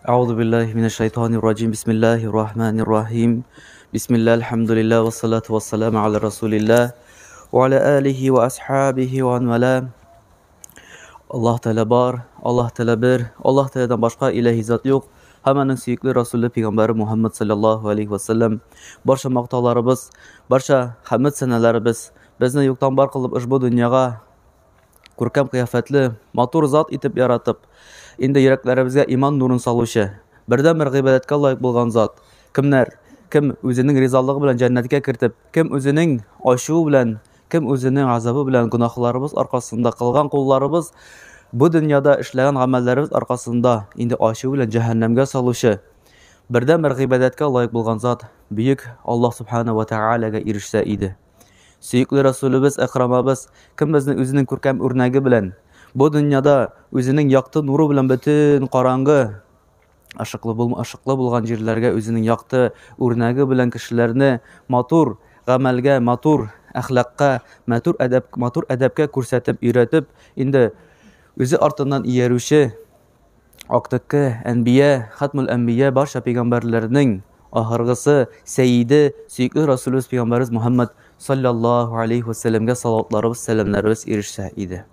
Әгъузу биллаһи минәш шайтанир раҗим. Бисмиллаһир рахманир рахим. Бисмилла, әлхәмдүлилләһ, вассалату вассаламу аля расулилләһ ва аля алихи ва асхабихи ва ман Аллаһ Тәгалә бар, Аллаһ Тәгалә бер, Аллаһ Тәгаләдән башка илаһи зат юк. Һәм аның сөекле Расулы пәйгамбәре Мухаммад саллаллаһу алейхи ва саллям. Барча мактауларыбыз, барча хәмд сәнәләребез безне юктан бар кылып ошбу дөньяга күркәм кыяфәтле, матур зат итеп яратып, инде йөрәкләребезгә иман нурын салучы, бердәнбер гыйбадәткә лаек булган зат. Кемнәр, кем үзенең ризалыгы белән җәннәткә кертеп, кем үзенең ачуы белән, кем үзенең азабы белән гөнаһларыбыз аркасында кылган кулларыбыз бу дөньяда эшләгән гамәлләребез аркасында инде ачуы белән җәһәннәмгә салучы бердәнбер гыйбадәткә лаек булган зат бөек Аллаһ субхана ва тәгаләгә ирешсә иде. Сөекле Расулебез, Әкрамабыз, кем безне үзенең күркәм үрнәге белән, бу дөньяда үзенең якты нуры белән бөтен караңгы, ышыклы бул, ышыклы булган җирләргә үзенең якты үрнәге белән кешеләрне матур гамәлгә, матур әхлакка, матур әдәп, матур әдәпкә күрсәтеп, өйрәтеп, инде үзе артыннан иярүче Актыккы әнбия, хатмул әнбия барча пәйгамбәрләрнең ахыргысы, сәйиде, сөекле Расулыбыз пәйгамбәребез Мухаммад саллаллаһу алейхи вәсәлләмгә салаватларыбыз, сәламнәребез ирешсә иде.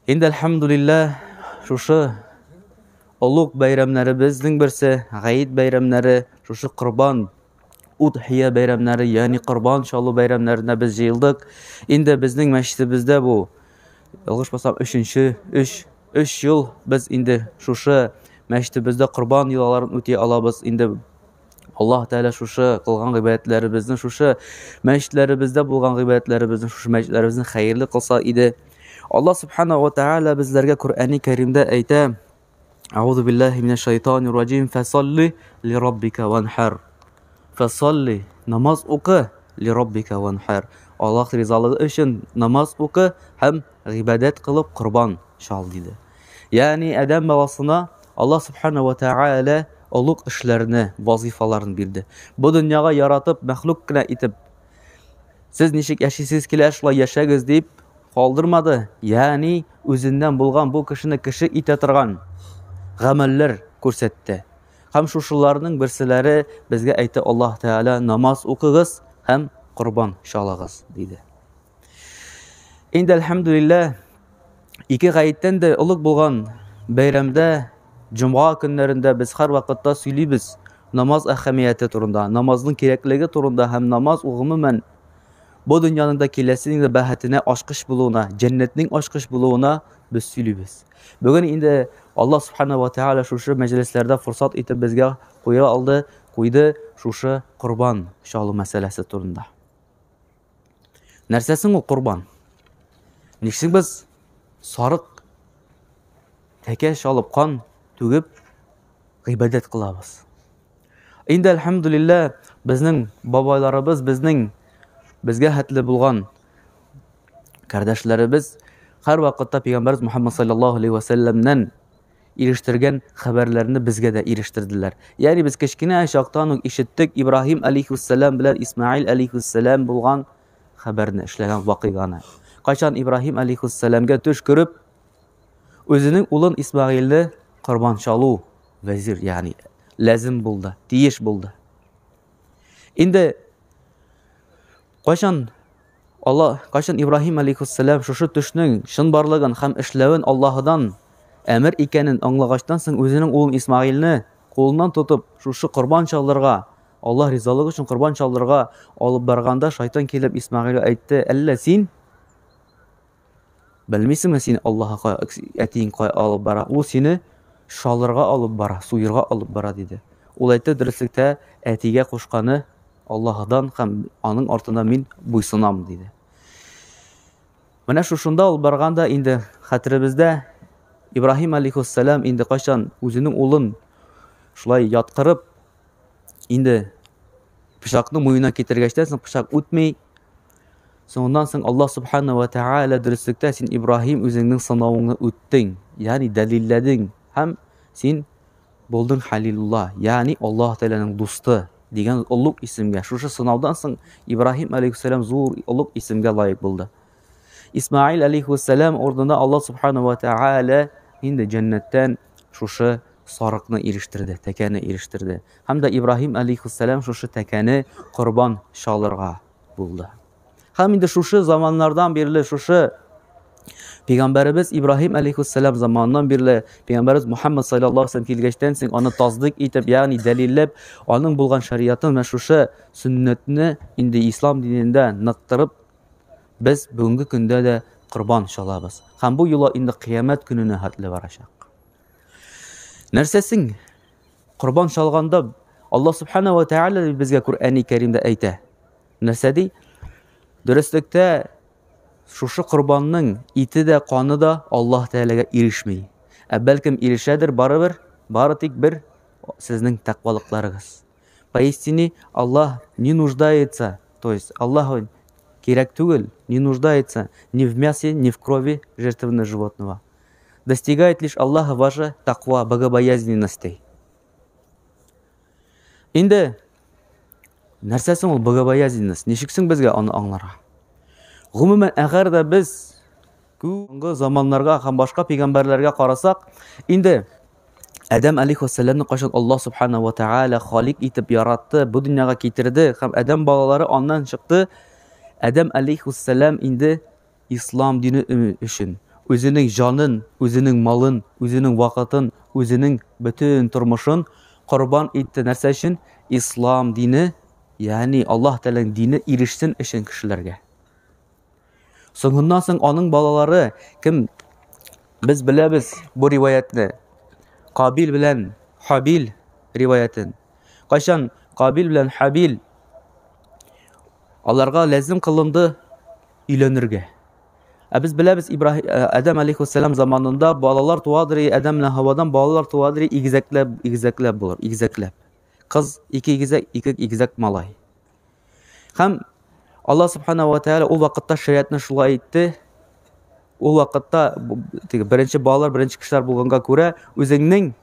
Инде әлхәмдулилләһ, шушы олуг бәйрәмнәребезнең берсе, Гаид бәйрәмнәре, шушы Корбан Удхия бәйрәмнәре, ягъни корбан чалу бәйрәмнәренә без җыелдык. Инде безнең мәчетебездә бу ялгышмасам, өченче, өч, өч ел без инде шушы мәчетебездә корбан йолаларын үти алабыз. Инде Аллаһ Тәгалә шушы кылган гыйбадәтләребезне, шушы мәчетләребездә булган гыйбадәтләребезне, шушы мәчетләребезне хәерле кылса иде. Аллаһ Субхана ва Тәгалә безләргә Коръәни Кәримдә әйтә: Әгъузу биллаһи минәш шайтанир раҗим. Фасалли ли раббика ванхар. Фасалли намаз укы ли раббика ванхар. Аллаһ ризалыгы өчен намаз укы һәм гыйбадәт кылып корбан чал диде. Ягъни адәм баласына Аллаһ субхана ва тааля олуг эшләрне, вазифаларын бирде. Бу дөньяга яратып, мәхлук кенә итеп Сез ничек яшисез килә, шулай яшәгез дип калдырмады. Ягъни үзеннән булган бу кешене кеше итә торган гамәлләр күрсәтте. Һәм шушыларның берселәре безгә әйтте Аллаһ Тәгалә намаз укыгыз һәм корбан чалыгыз диде. Инде әлхәмдүлилләһ ике гаеттән дә олуг булган бәйрәмдә җомга көннәрендә без һәрвакытта сөйлибез намаз әһәмияте турында, намазның кирәклеге турында һәм намаз ул гомумән бу дөньяның да киләсенең дә бәхетенә ачкыч булуына, җәннәтнең ачкыч булуына без сөйлибез. Бүген инде Аллаһ субхана ва тааля шушы мәҗлесләрдә форсат итеп безгә куя алды, куйды шушы корбан чалу мәсьәләсе турында. Нәрсә соң ул корбан? Ничек без сарык тәкә чалып кан түгеп гыйбадәт кылабыз? Инде әлхәмдүлиллә безнең бабайларыбыз, безнең безгә хәтле булган кардәшләребез һәр вакытта пәйгамбәрбез Мухаммад саллаллаһу алейхи ва сәлләмнән ирештерген хәбәрләрне безгә дә ирештерделәр. Ягъни без кечкенә чактан ук ишеттек Ибраһим алейхиссалам белән Исмаил алейхиссалам булган хәбәрне, эшләгән вакыйганы. Кайчан Ибраһим алейхиссаламга төш күреп, үзенең улын Исмаилне корбан чалу вәзир, ягъни ләзим булды, тиеш булды. Инде кайчан Алла, кайчан Ибраһим алейхиссалам шушы төшнең чынбарлыгын һәм эшләвен Аллаһыдан әмер икәнен аңлагачтан соң үзенең улын Исмаилне кулыннан тотып шушы корбан чалырга, Аллаһ ризалыгы өчен корбан чалырга алып барганда шайтан килеп Исмаилгә әйтте: "Әллә син белмисеңме, син Аллаһка әтиең кая алып бара? Ул сине шалырга алып бара, суерга алып бара", диде. Ул әйтте: "Дөреслектә әтигә кушканы Аллаһыдан һәм аның артында мин буйсынам, диде. Менә шушында ул барганда инде хәтеребездә Ибраһим алейхиссалам инде кайчан үзенең улын шулай яткырып, инде пычакны муенына китергәчтән соң пычак үтми. Соңыннан соң Аллаһ субхана ва тааля дөреслектә син Ибраһим үзеңнең сынавыңны үттең, ягъни дәлилләдең һәм син булдың Халилулла, ягъни Аллаһ Тәгаләнең дусты дигән олуг исемгә. Шушы сынаудан соң Ибраһим алейхиссалам зур олуг исемгә лаек булды. Исмаил алейхиссалам урынына Аллаһ субхана ва тааля инде җәннәттән шушы сарыкны ирештерде, тәкәне ирештерде. Һәм дә Ибраһим алейхиссалам шушы тәкәне корбан чалырга булды. Һәм инде шушы заманнардан бирле шушы Пәйгамбәребез Ибраһим алейхиссалам заманыннан бирле Пәйгамбәребез Мухаммад саллаллаһу алейһи килгәчтән соң аны тасдык итеп, ягъни дәлилләп, аның булган шариатын менә шушы сөннәтне инде ислам динендә ныктырып без бүгенге көндә дә корбан чалабыз. Һәм бу йола инде кыямәт көненә хәтле барачак. Нәрсәсен корбан чалганда Аллаһ субхана ва тааля безгә Коръәни Кәримдә әйтә. Нәрсә ди? Дөреслектә шушы корбанның ите дә, каны да Аллаһ Тәгаләгә ирешми. Ә бәлкем ирешәдер барыбер, бары тик бер сезнең тәкъвалыкларыгыз. Поистине Аллаһ не нуждается, то есть Аллаһ кирәк түгел, не нуждается ни в мясе, ни в крови жертвенного животного. Достигает лишь Аллаха ваша таква, богобоязненности. Инде нәрсә соң ул богобоязненность? Ничек соң безгә аны аңларга? Гомумән, әгәр дә без күңге заманнарга һәм башка пәйгамбәрләргә карасак, инде Адәм алейхиссәламны кайчан Аллаһ субхана ва тааля халик итеп яратты, бу дөньяга китерде һәм Адәм балалары аннан чыкты. Адәм алейхиссәлам инде Ислам дине өчен үзенең җанын, үзенең малын, үзенең вакытын, үзенең бөтен тормышын корбан итте. Нәрсә өчен? Ислам дине, ягъни Аллаһ Тәгаләнең дине ирешсен өчен кешеләргә. Соңыннан соң аның балалары, кем без беләбез бу риваятны. Кабил белән Хабил риваятен. Кайчан Кабил белән Хабил аларга ләзим кылынды өйләнергә. Ә без беләбез Ибраһим э, Адәм алейхиссалам заманында балалар туадыр, Адәм белән Һавадан балалар туадыр, игезәкләп, игезәкләп булыр, игезәкләп. Кыз ике игезәк, ике игезәк малай. Һәм Аллаһ субхана ва тааля ул вакытта шариатны шулай итте. Ул вакытта теге беренче балалар, беренче кешеләр булганга күрә, үзеңнең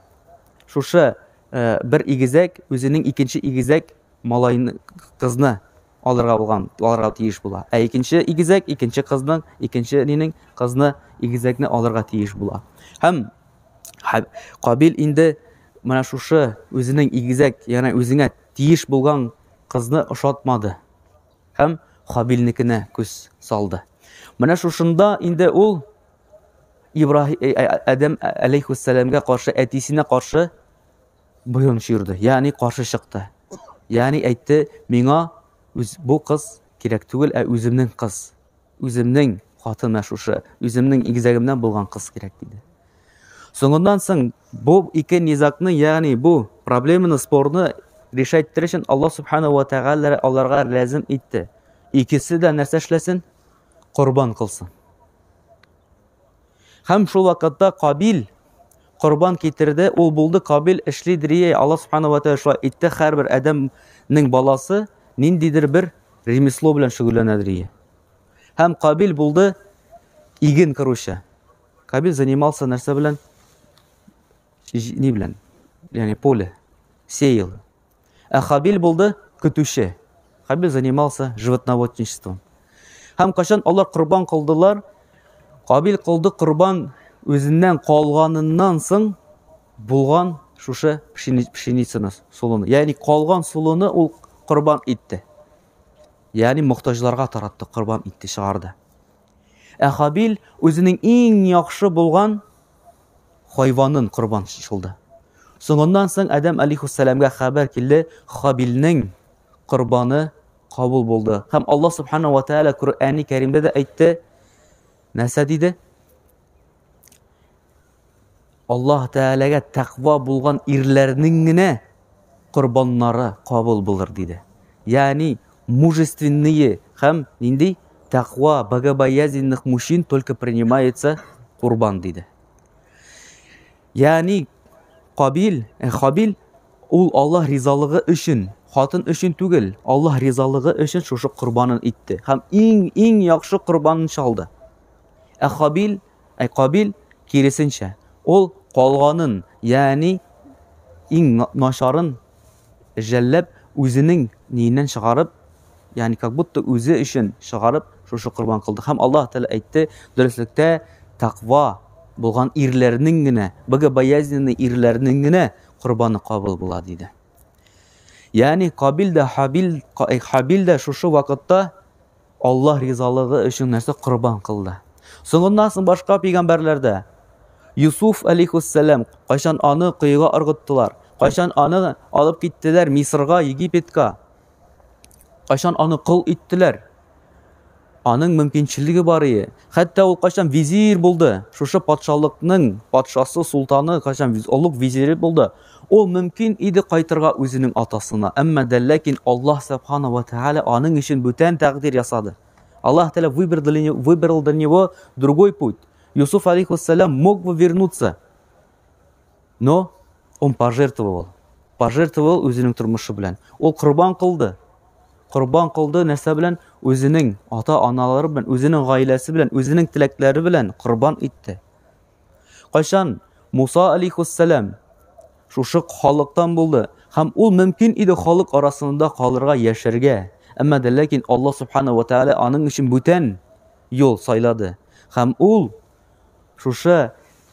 шушы э, бер игезәк, үзенең икенче игезәк малайны, кызны алырга булган, алырга тиеш була. Ә икенче игезәк, икенче кызның, икенче нинең кызны, игезәкне алырга тиеш була. Һәм Кабил инде менә шушы үзенең игезәк, ягъни үзеңә тиеш булган кызны ошатмады. Һәм Хабилнекенә күз салды. Менә шушында инде ул Ибраһим э, э, Адәм алейхиссәламгә каршы, әтисенә каршы боен чөерде, ягъни каршы чыкты. Ягъни әйтте, миңа үз бу кыз кирәк түгел, ә үземнең кыз, үземнең хатын менә шушы, үземнең игезәгемнән булган кыз кирәк диде. Соңыннан соң бу ике низагны, ягъни бу проблеманы, спорны решать итәр өчен Аллаһ субхана ва тәгалә аларга ләзим итте. Икесе дә нәрсә эшләсен? Корбан кылсын. Һәм шул вакытта Кабил корбан китерде, ул булды Кабил эшли дрие, Аллаһ субхана ва тәгалә шулай итте, һәрбер адәмнең баласы ниндидер бер ремесло белән шөгыльләнә дрие. Һәм Кабил булды иген кыручы. Кабил занимался нәрсә белән? Ни белән? Ягъни поле, сеял. Ә Хабил булды көтүче. Хабил занимался животноводничеством. Һәм кайчан алар корбан кылдылар, Кабил кылды корбан үзеннән калганыннан соң булган шушы пшеницаны, солыны. Ягъни калган солыны ул корбан итте. Ягъни мохтаҗларга таратты, корбан итте, чыгарды. Ә Хабил үзенең иң яхшы булган хайванын корбан чылды. Соңыннан соң Адәм алейхиссәламгә хәбәр килде, Хабилнең корбаны кабул булды. Һәм Аллаһ субхана ва тааля Коръәни Кәримдә дә әйтте, нәрсә диде? Аллаһ Тәгаләгә тәкъва булган ирләрнең генә корбаннары кабул булыр диде. Ягъни мужественные һәм нинди тәкъва, богобоязненных мужчин только принимается курбан диде. Ягъни Кабил, э, Хабил ул Аллаһ ризалыгы өчен, хатын өчен түгел, Аллаһ ризалыгы өчен шушы корбанын итте һәм иң-иң яхшы корбанын чалды. Ә Хабил Ә Кабил киресенчә, ул калганын, ягъни иң начарын жәлләп, үзенең ниеннән чыгарып, ягъни как будто үзе өчен чыгарып, шушы корбан кылды. Һәм Аллаһ Тәгалә әйтте, дөреслектә тәкъва булган ирләрнең генә, богобоязненный ирләрнең генә корбаны кабул була, диде. Ягъни Кабил дә Хабил, Хабил дә шушы вакытта Аллаһ ризалыгы өчен нәрсә корбан кылды. Соңыннан соң башка пәйгамбәрләр дә Юсуф алейхиссәлам кайчан аны коега ыргыттылар, кайчан аны алып киттеләр Мисырга, Египетка, кайчан аны кол иттеләр. Аның мөмкинчелеге бар ие. Хәтта ул кайчан визир булды, шушы патшалыкның патшасы, султаны, кайчан олуг визире булды. Ул мөмкин иде кайтырга үзенең атасына. Әмма дә ләкин Аллаһ субхана ва тааля аның өчен бүтән тәкъдир ясады. Аллаһ Тәгалә выбрал для него другой путь. Юсуф алейхиссалам мог бы вернуться, но он пожертвовал. Пожертвовал үзенең тормышы белән. Ул корбан кылды. Корбан кылды нәрсә белән? Үзенең ата-аналары белән, үзенең гаиләсе белән, үзенең теләкләре белән корбан итте. Кайчан Муса алейхиссалам шушы халыктан булды һәм ул мөмкин иде халык арасында калырга, яшәргә. Әмма дә ләкин Аллаһ субхана ва тааля аның өчен бүтән юл сайлады. Һәм ул шушы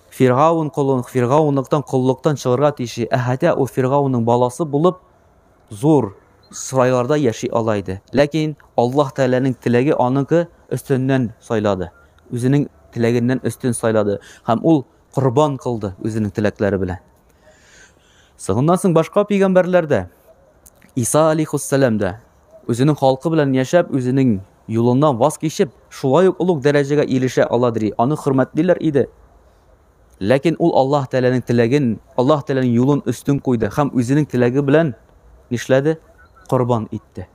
Фиргаун колын, Фиргаунлыктан, коллыктан чыгарга тиеш. Ә хәтта ул Фиргаунның баласы булып зур сарайларда яши ала иде. Ләкин Аллаһ Тәгаләнең теләге аныкы өстеннән сайлады. Үзенең теләгеннән өстен сайлады һәм ул корбан кылды үзенең теләкләре белән. Соңыннан соң башка пәйгамбәрләр дә Иса алейхиссалам да үзенең халкы белән яшәп, үзенең юлыннан ваз кичеп, шулай ук олуг дәрәҗәгә ирешә аладыр. Аны хөрмәтлиләр иде. Ләкин ул Аллаһ Тәгаләнең теләген, Аллаһ Тәгаләнең юлын өстен куйды һәм үзенең теләге белән нишләде? Корбан итте.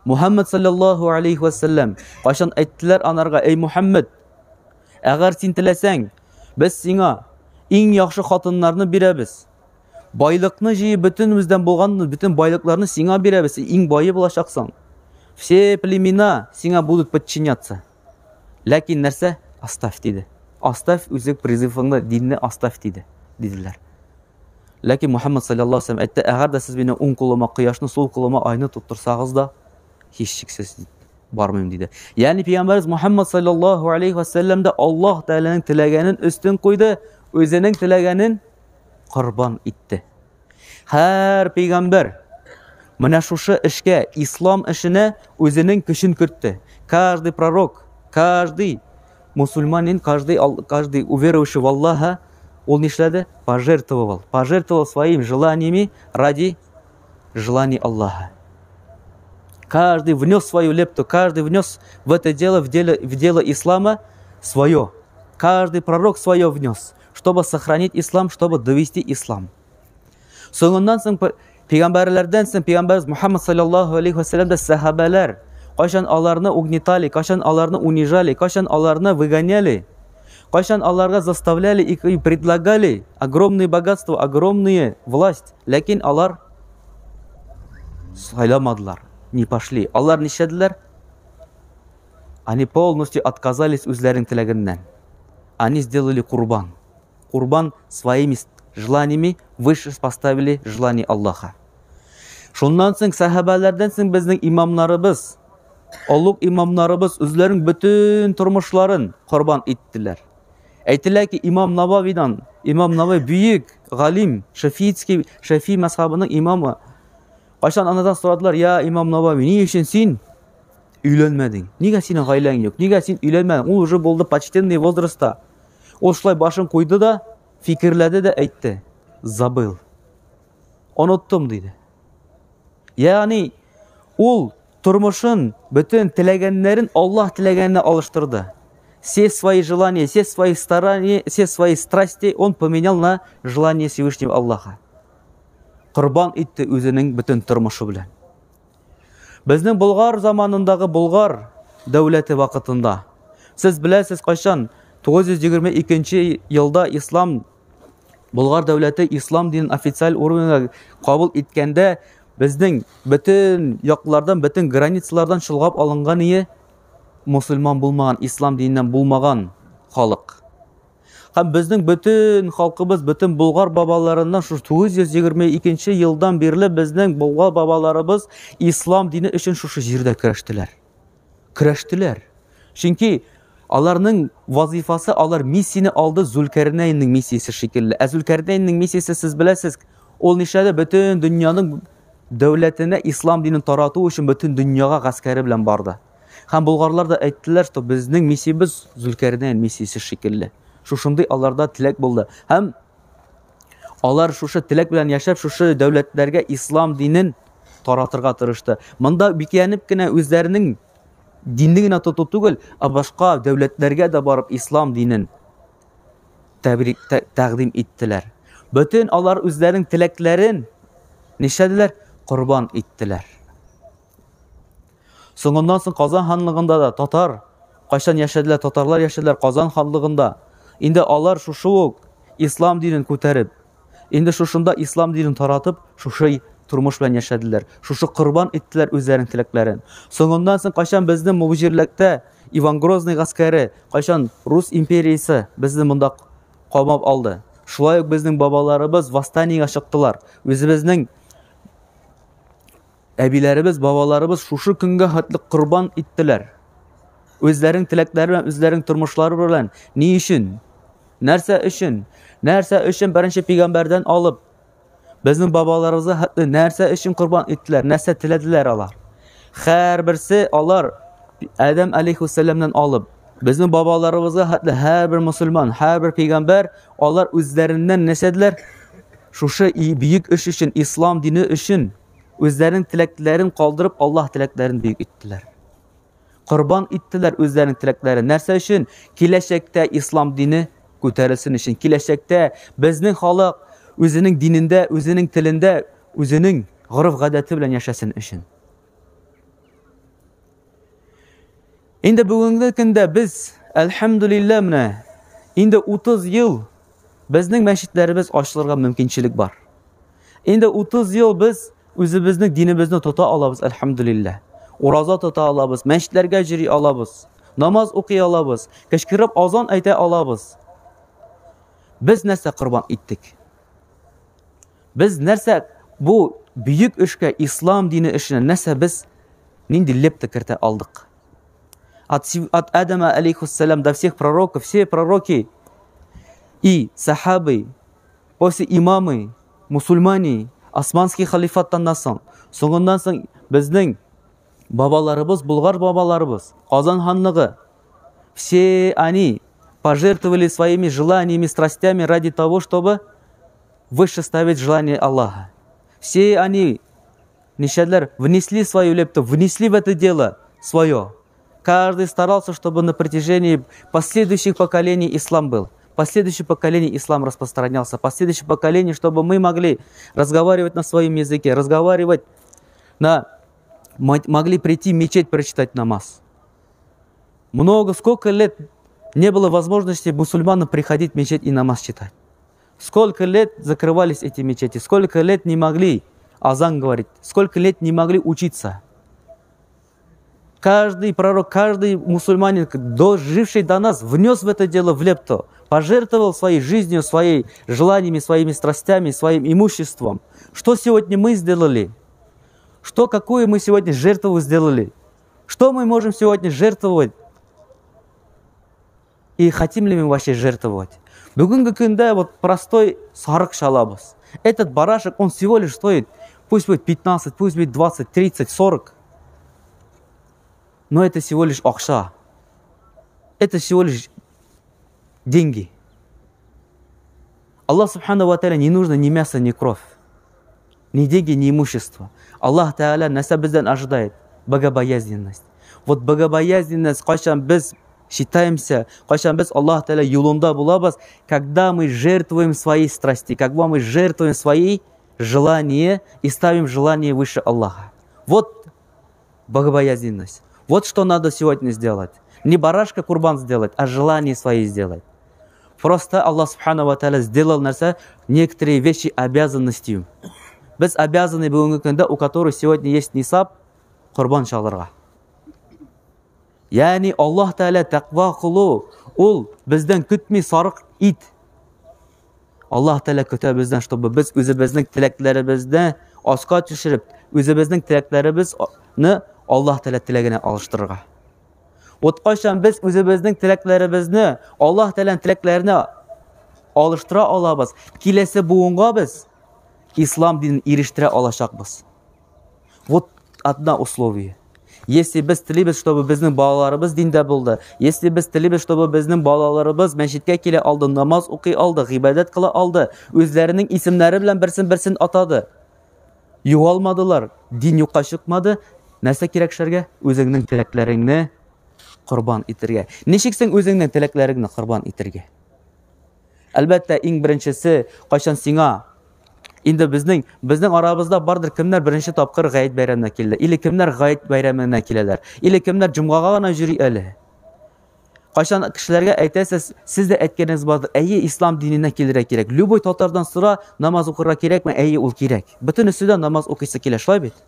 Мухаммад саллаллаху алейхи ва саллям кайчан әйттеләр анарга, "Эй Мухаммад, әгәр син теләсәң, без сиңа иң яхшы хатыннарны бирәбез. Байлыкны җыеп бөтенебездән булган бөтен байлыкларны сиңа бирәбез, син иң бае булачаксың. Все племена сиңа будут подчиняться. Ләкин нәрсә? Оставь диде. Оставь үзең призывыңны, динне оставь диде, диделәр. Ләкин Мухаммад саллаллаху алейһи вәсәлләм әйтте, әгәр дә сез мине уң кулыма кояшны, сул кулыма айны тоттырсагыз да, һичшиксез бармыйм диде. Ягъни пәйгамбәрбез Мухаммад саллаллаху алейһи вәсәлләм дә Аллаһ Тәгаләнең теләгәнен өстен куйды, үзенең теләгәнен корбан итте. Һәр пәйгамбәр менә шушы эшкә, ислам эшенә үзенең көчен кертте. Каждый пророк, каждый мусульманин, каждый, каждый уверующий в Аллаха, ул нишләде? Пожертвовал. Пожертвовал своими желаниями ради желаний Аллаха. Каждый внес свою лепту, каждый внес в это дело, в дело ислама свое. Каждый пророк свое внес, чтобы сохранить ислам, чтобы довести ислам. Соңыннан соң пәйгамбәрләрдән соң пәйгамбәрбез Мухаммад саллаллаху алейхи вәсәлләм дә сәхабәләр кайчан аларны угнетали, кайчан аларны унижали, кайчан аларны выгоняли, кайчан аларга заставляли и предлагали огромные богатства, огромные власть, ләкин алар сайламадылар, не пошли. Алар нишләделәр? Они полностью отказались үзләренең теләгеннән. Они сделали курбан. Курбан своими желаниями выше поставили желание Аллаха. Шуннан соң сәхабәләрдән соң безнең имамнарыбыз, олуг имамнарыбыз үзләренең бөтен тормышларын корбан иттеләр. Әйтелә ки, имам Нававидан, имам Навави бөек галим, шафиитский, шафи мәзһәбенең имамы. Кайчан анадан сорадылар, я имам Навави, ни өчен син өйләнмәдең? Нигә синең гаиләң юк? Нигә син өйләнмәдең? Ул уже булды почтенный возрастта. Ул шулай башын куйды да, фикерләде дә әйтте. Забыл. Оныттым диде. Ягъни ул тормышын, бөтен теләгәннәрен Аллаһ теләгәненә алыштырды. Все свои желания, все свои старания, все свои страсти он поменял на желание Всевышнего Аллаха. Корбан итте үзенең бөтен тормышы белән. Безнең Болгар заманындагы Болгар дәүләте вакытында сез беләсез, кайчан 922 елда ислам Болгар дәүләте ислам динен официаль уровеньга кабул иткәндә безнең бөтен яклардан, бөтен границалардан чолгап алынган ие мусульман булмаган, ислам диненнән булмаган халык. Һәм безнең бөтен халкыбыз, бөтен болгар бабаларыннан шу 922 елдан бирле безнең болгар бабаларыбыз ислам дине өчен шушы җирдә көрәштеләр. Көрәштеләр. Чөнки Аларның вазифасы, алар миссияне алды Зулкәрнәйнең миссиясе шикелле. Ә Зулкәрнәйнең миссиясе, сез беләсез, ул нишләде? Бөтен дөньяның дәүләтенә ислам динен тарату өчен бөтен дөньяга гаскәре белән барды. Һәм болгарлар да әйттеләр, что безнең миссиябез Зулкәрнәйн миссиясе шикелле. Шушындый аларда теләк булды. Һәм алар шушы теләк белән яшәп, шушы дәүләтләргә ислам динен таратырга тырышты. Монда бикләнеп кенә үзләренең динне генә тоту түгел, ә башка дәүләтләргә дә барып ислам динен тәбрик тәкъдим иттеләр. Бөтен алар үзләренең теләкләрен нишләделәр? Корбан иттеләр. Соңыннан соң Казан ханлыгында да татар кайчан яшәделәр, татарлар яшәделәр Казан ханлыгында. Инде алар шушы ук ислам динен күтәреп, инде шушында ислам динен таратып, шушы тормыш белән яшәделәр. Шушы корбан иттеләр үзләренең теләкләрен. Соңыннан соң кайчан безнең бу җирлектә Иван Грозный гаскәре, кайчан Рус империясе безне монда камап алды. Шулай ук безнең бабаларыбыз восстаниегә чыктылар. Үзебезнең әбиләребез, бабаларыбыз шушы көнгә хәтле корбан иттеләр. Үзләренең теләкләре белән, үзләренең тормышлары белән. Ни өчен? Нәрсә өчен? Нәрсә өчен беренче пәйгамбәрдән алып безнең бабаларыбызга хәтле нәрсә өчен корбан иттеләр, нәрсә теләделәр алар? Һәрберсе алар Адәм алейхиссәламнән алып безнең бабаларыбызга хәтле һәрбер мусульман, һәрбер пәйгамбәр алар үзләреннән нәрсәделәр? Шушы бөек эш өчен, ислам дине өчен үзләренең теләкләрен калдырып, Аллаһ теләкләрен бөек иттеләр. Корбан иттеләр үзләренең теләкләрен. Нәрсә өчен? Киләчәктә ислам дине күтәрелсен өчен. Киләчәктә безнең халык үзенең динендә, үзенең телендә, үзенең гореф-гадәте белән яшәсен өчен. Инде бүгенге көндә без, әлхәмдүлилләһ, менә инде 30 ел безнең мәчетләребез ачылырга мөмкинчелек бар. Инде 30 ел без үзебезнең динебезне тота алабыз, әлхәмдүлилләһ. Ураза тота алабыз, мәчетләргә йөри алабыз, намаз укый алабыз, кычкырып азан әйтә алабыз. Без нәрсә корбан иттек? Без нәрсә бу бөек эшкә, ислам дине эшенә нәрсә без нинди лепта кертә алдык? От Адама, алейхиссалям, до всех пророков, все пророки и сахабы, после имамы, мусульмане, османский халифаттан да соң, соңыннан соң безнең бабаларыбыз, булгар бабаларыбыз, Казан ханлыгы, все они пожертвовали своими желаниями, страстями ради того, чтобы выше ставить желание Аллаха. Все они, нишләделәр, внесли свою лепту, внесли в это дело свое. Каждый старался, чтобы на протяжении последующих поколений ислам был. Последующее поколение ислам распространялся. Последующее поколение, чтобы мы могли разговаривать на своем языке, разговаривать на... могли прийти в мечеть прочитать намаз. Много, сколько лет не было возможности мусульманам приходить в мечеть и намаз читать. Сколько лет закрывались эти мечети, сколько лет не могли азан говорить, сколько лет не могли учиться. Каждый пророк, каждый мусульманин, доживший до нас, внес в это дело в лепту, пожертвовал своей жизнью, своими желаниями, своими страстями, своим имуществом. Что сегодня мы сделали? Что, какую мы сегодня жертву сделали? Что мы можем сегодня жертвовать? И хотим ли мы вообще жертвовать? Бүгенге көндә вот простой сарык чалабыз. Этот барашек, он всего лишь стоит, пусть будет 15, пусть будет 20, 30, 40. Но это всего лишь акча. Это всего лишь деньги. Аллах Субхану ва Тааля не нужно ни мясо, ни кровь, ни деньги, ни имущество. Аллах Тааля нәрсә бездән ожидает? Богобоязненность. Вот богобоязненность, кайчан без считаемся, кайчан без Аллах Тааля юлында булабыз, когда мы жертвуем свои страсти, когда мы жертвуем свои желания и ставим желание выше Аллаха. Вот богобоязненность. Вот что надо сегодня сделать. Не барашка курбан сделать, а желание свои сделать. Просто Аллах Субхану ва Тааля сделал нәрсә некоторые вещи обязанностью. Без обязаны бүгенге көндә, у которых сегодня есть нисаб, корбан чалырга. Ягъни Аллаһ Тааля тәкъва кылу, ул бездән көтми сарык ит. Аллаһ Тааля көтә бездән, чтобы без үзебезнең теләкләребезне аска төшереп, үзебезнең теләкләребезне Аллаһ Тааля теләгенә алыштырырга. Вот кайчан без үзебезнең теләкләребезне Аллаһ Тәгаләнең теләкләренә алыштыра алабыз, киләсе буынга без ислам динен ирештерә алачакбыз. Вот одна условие. Если без телибез, чтобы безнең балаларыбыз диндә булды, если без телибез, чтобы безнең балаларыбыз мәчеткә килә алды, намаз укый алды, гыйбадәт кыла алды, үзләренең исемнәре белән берсен-берсен атады, югалмадылар, дин юкка чыкмады, нәрсә кирәк эшләргә? Үзеңнең теләкләреңне корбан итергә. Ничек син үзеңнең теләкләреңне корбан итергә? Әлбәттә, иң беренчесе, кайчан сиңа Инде безнең безнең арабызда бардыр кемнәр беренче тапкыр Гает бәйрәменә килде, или кемнәр Гает бәйрәменә киләләр, или кемнәр җомгага гына йөри әле. Кайчан кешеләргә әйтәсез, сез дә әйткәнегез бардыр, әйе, ислам диненә килергә кирәк. Любой татардан сора, намаз укырга кирәкме? Әйе, ул кирәк. Бөтенесе дә намаз укыйсы килә, шулай бит?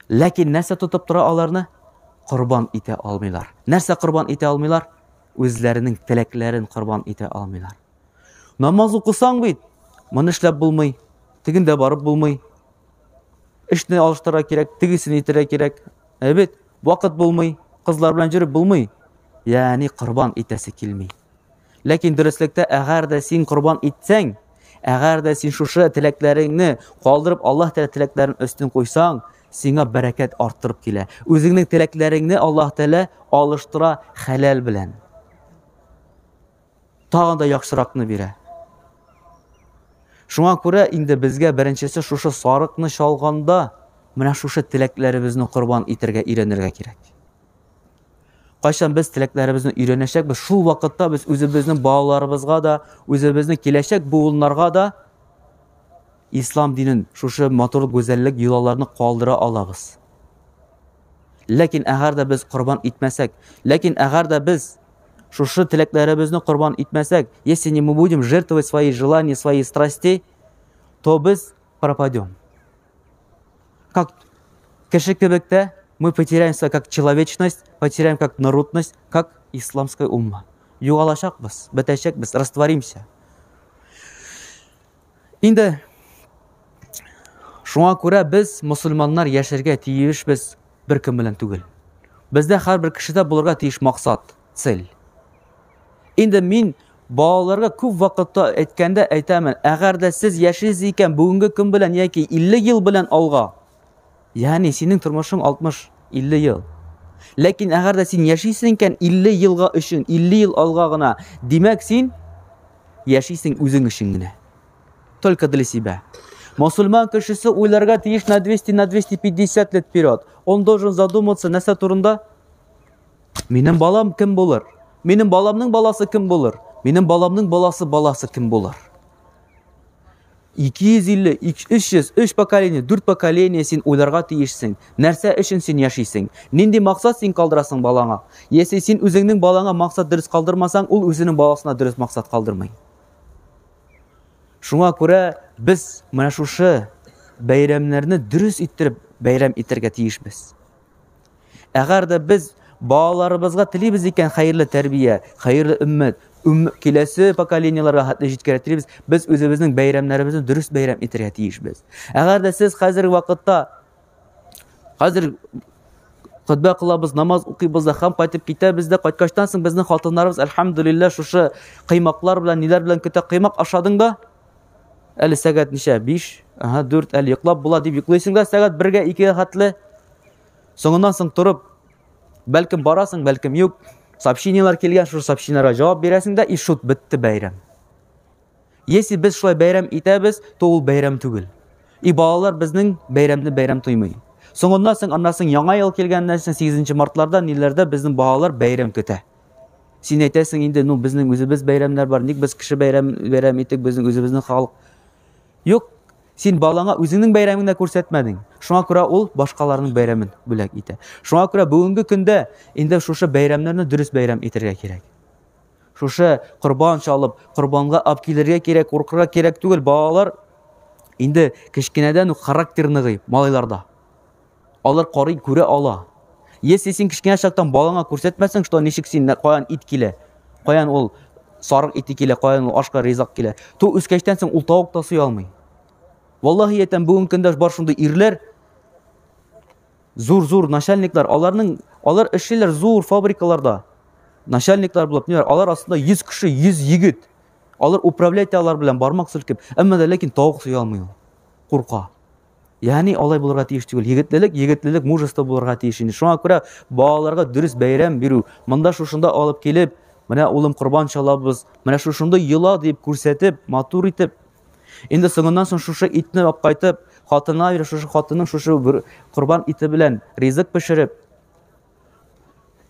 Ләкин нәрсә тотып тора аларны? Корбан итә алмыйлар. Нәрсә корбан итә алмыйлар? Үзләренең теләкләрен корбан итә алмыйлар. Намаз укысаң бит, моны эшләп булмый, тегендә барып булмый. Эшне алыштырырга кирәк, тегесен итәргә кирәк. Ә бит вакыт булмый, кызлар белән йөреп булмый. Ягъни корбан итәсе килми. Ләкин дөреслектә, әгәр дә син корбан итсәң, әгәр дә син шушы теләкләреңне калдырып, Аллаһ Тәгалә теләкләрен өстен куйсаң, сиңа бәрәкәт арттырып килә. Үзеңнең теләкләреңне Аллаһ Тәгалә алыштыра хәләл белән. Тагын да яхшыракны бирә. Шуңа күрә инде безгә беренчесе шушы сарыкны чалганда менә шушы теләкләребезне корбан итәргә өйрәнергә кирәк. Кайчан без теләкләребезне өйрәнәчәкбез, шул вакытта без үзебезнең балаларыбызга да, үзебезнең киләчәк буыннарга да ислам динен, шушы матур гүзәллек йолаларны калдыра алабыз. Ләкин әгәр дә без корбан итмәсәк, ләкин әгәр дә без шушы теләкләребезне корбан итмәсәк, если не мы будем жертвовать свои желания, свои страсти, то без пропадем. Как кеше кебек тә мы потеряемся как человечность, потеряем как народность, как исламская умма. Югалачакбыз, бетәчәкбез, растворимся. Инде шуңа күрә без мусульманнар яшәргә тиешбез бер кем белән түгел. Бездә һәрбер кешедә булырга тиеш максат, цель. Инде мин балаларга күп вакытта әйткәндә әйтәмен, әгәр дә сез яшисез икән бүгенге көн белән яки 50 ел белән алга, ягъни синең тормышың 60-50 ел. Ләкин әгәр дә син яшисең икән 50 елга өчен, 50 ел алга гына, димәк син яшисең үзең өчен генә. Только для себя. Мусульман кешесе уйларга тиеш на 200, на 250 лет вперед. Он должен задуматься нәрсә турында? Минем балам кем булыр? Минем баламның баласы кем булыр? Минем баламның баласы баласы кем булыр? 250, 300, 3 поколение, 4 поколение син уйларга тиешсең. Нәрсә өчен син яшисең? Нинди максат син калдырасың балаңа? Если син үзеңнең балаңа максат дөрес калдырмасаң, ул үзенең баласына дөрес максат калдырмый. Шуңа күрә без менә шушы бәйрәмнәрне дөрес иттереп бәйрәм итәргә тиешбез. Әгәр дә без балаларыбызга телибез икән хәерле тәрбия, хәерле өммәт, киләсе поколениеләргә хәтле җиткерә телибез, без үзебезнең бәйрәмнәребезне дөрес бәйрәм итәргә тиешбез. Әгәр дә сез хәзерге вакытта хәзер хөтбә кылабыз, намаз укыйбыз да һәм кайтып китәбез дә, кайткачтан соң безнең хатыннарыбыз, әлхәмдүлилләһ, шушы кыймаклар белән, ниләр белән көтә, кыймак ашадың да, әле сәгать ничә? 5, ага, 4, әле йоклап була дип йоклыйсың да, сәгать 1-гә, 2-гә хәтле. Соңыннан соң торып, бәлкем барасың, бәлкем юк. Сообщениелар килгән, шул сообщениеларга җавап бирәсең дә, и шут бетте бәйрәм. Если без шулай бәйрәм итәбез, то ул бәйрәм түгел. И балалар безнең бәйрәмне бәйрәм тоймый. Соңыннан соң, аннан соң яңа ел килгәннән соң 8 мартларда, ниләрдә безнең балалар бәйрәм көтә. Син әйтәсең инде, ну безнең үзебез бәйрәмнәр бар, ник без кеше бәйрәм бәйрәм итек, безнең үзебезнең халык. Юк, син балаңа үзеңнең бәйрәмеңне күрсәтмәдең. Шуңа күрә ул башкаларның бәйрәмен бүләк итә. Шуңа күрә бүгенге көндә инде шушы бәйрәмнәрне дөрес бәйрәм итәргә кирәк. Шушы корбан чалып, корбанга алып килергә кирәк, куркырга кирәк түгел. Балалар инде кечкенәдән үк характер ныгый малайларда. Алар карый, күрә ала. Если син кечкенә чактан балаңа күрсәтмәсәң, что ничек син каян ит килә, каян ул сарык ите килә, каян ул ашка ризык килә, то үскәчтән соң ул тавык та суя алмый. Валлаһи әйтәм, бүгенге көндә бар шундый ирләр, зур-зур начальниклар, аларның Алар эшлиләр зур фабрикаларда. Начальниклар булып, ниләр, алар астында 100 кеше, 100 егет. Алар управлять итә алар белән бармак селкеп. Әмма дә ләкин тавык суя алмый ул. Курка. Ягъни алай булырга тиеш түгел. Егетлелек, егетлелек, мужество булырга тиеш инде. Шуңа күрә балаларга дөрес бәйрәм бирү, монда шушында алып килеп, менә улым корбан чалабыз, менә шушында йола дип күрсәтеп, матур итеп, инде соңыннан соң шушы итне алып кайтып, хатынына биреп, шушы хатынның шушы бер корбан ите белән ризык пешереп,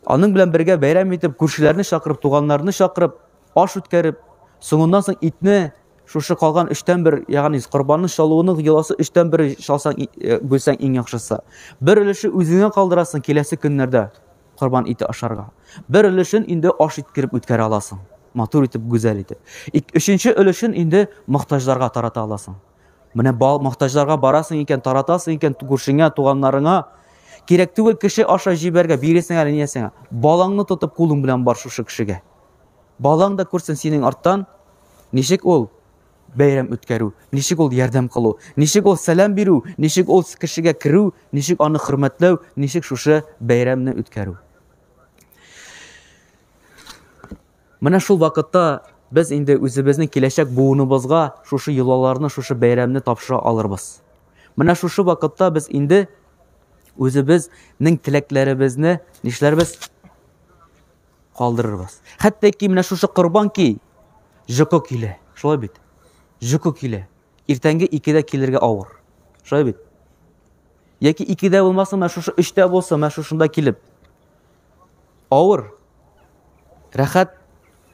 аның белән бергә бәйрәм итеп, күршеләрне чакырып, туганнарны чакырып, аш үткәреп, соңыннан соң итне шушы калган өчтән бер, ягъни корбанны чалуының йоласы өчтән бер чалсаң, бүлсәң иң яхшысы. Бер өлеше үзеңә калдырасың киләсе көннәрдә корбан ите ашарга. Бер өлешен инде аш иткереп үткәрә аласың. Матур итеп, гүзәл итеп. Өченче өлешен инде мохтаҗларга тарата аласың. Менә бал мохтаҗларга барасың икән, таратасың икән күршеңә, туганнарыңа. Кирәк түгел кеше аша җибәргә, биресең әле ниясеңә. Балаңны тотып кулың белән бар шушы кешегә. Балаң да күрсен синең арттан, ничек ул бәйрәм үткәрү, ничек ул ярдәм кылу, ничек ул сәлам бирү, ничек ул кешегә керү, ничек аны хөрмәтләү, ничек шушы бәйрәмне үткәрү. Менә шул вакытта без инде үзебезнең киләчәк буыныбызга шушы йолаларны, шушы бәйрәмне тапшыра алырбыз. Менә шушы вакытта без инде үзебезнең теләкләребезне нишләрбез? Калдырырбыз. Хәтта ки менә шушы корбан ки җокы килә. Шулай бит? Җокы килә. Иртәнге 2-дә килергә авыр. Шулай бит? Яки 2-дә булмасын, менә шушы 3-тә булсын, менә шушында килеп. Авыр. Рәхәт